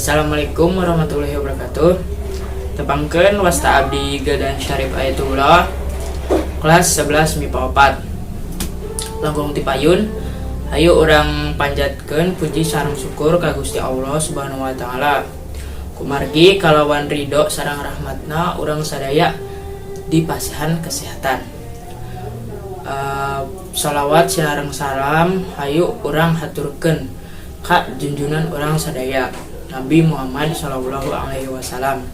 Assalamualaikum warahmatullahi wabarakatuh. Tepangkeun, wasta abdi Gadan Syarif Ayatullah, kelas 11 MIPA 4. Langkung ti payun, hayu urang panjatkeun puji sareng syukur ka Gusti Allah Subhanahu wa Taala. Kumargi kalawan ridho sareng rahmatna urang sadaya dipasihan kesehatan. Salawat sareng salam hayu urang haturkeun ka junjunan urang sadaya, Nabi Muhammad Shallallahu Alaihi Wasallam,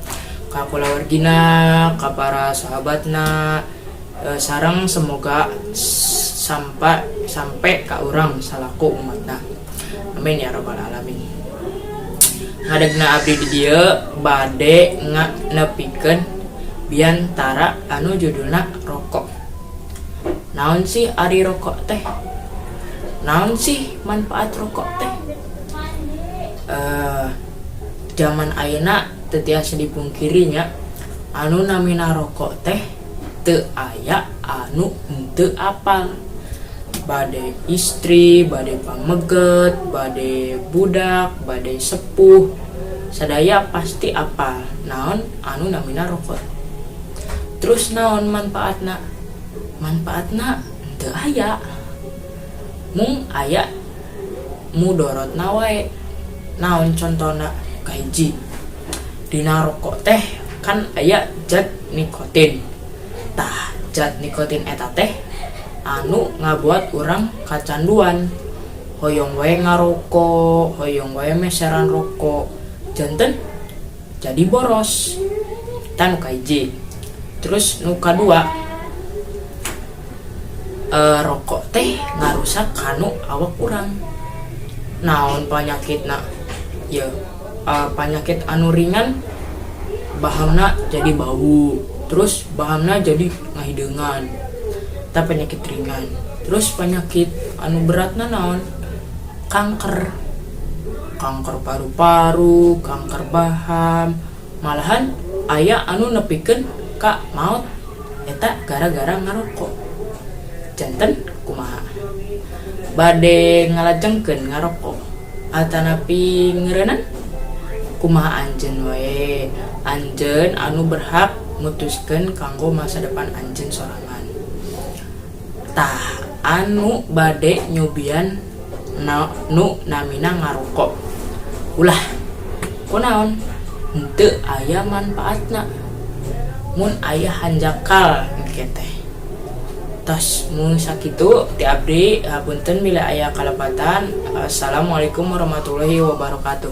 ka kulawargina, ka para sahabatna, sareng semoga sampai sampai ka urang salaku umatna. Amin ya rabbal alamin. Ngadegna abdi di dieu bade nepikeun biantara anu judulna rokok. Naon sih ari rokok teh? Naon sih manfaat rokok teh? Zaman ayeuna teu tiasa dipungkiri nya, anu namina rokok teh teu aya anu henteu apal, bade istri, bade pameget, bade budak, bade sepuh, sadaya pasti apal naon anu namina rokok. Terus naon manfaatna? Manfaatna teu aya, mung aya mudorotna wae. Naon contona? Kahiji, dina rokok teh kan aya zat nikotin. Tah, zat nikotin eta teh anu ngabuat urang kacanduan, hoyong wae ngarokok, hoyong wae meseran rokok, janten jadi boros. Eta nu kahiji. Terus nu kadua, rokok teh ngarusak kanu awak urang. Naon penyakitna ya? Penyakit anu ringan, bahamna jadi bau, terus bahamna jadi ngahideungan. Eta penyakit ringan. Terus penyakit anu beratna naon? Kanker, kanker paru-paru, kanker baham, malahan aya anu nepikeun ka maut eta gara-gara ngarokok. Janten kumaha, bade ngalajengkeun ngarokok atanapi ngeureunan? Kumaha anjeun wae? Anjeun anu berhak mutuskeun kanggo masa depan anjeun sorangan. Tah, anu bade nyobian nu namina ngarokok, ulah. Kunaon? Henteu aya manfaatna, mun aya hanjakal engke teh. Tos mun sakitu ti abdi, hapunten bila aya kalepatan. Assalamualaikum warahmatullahi wabarakatuh.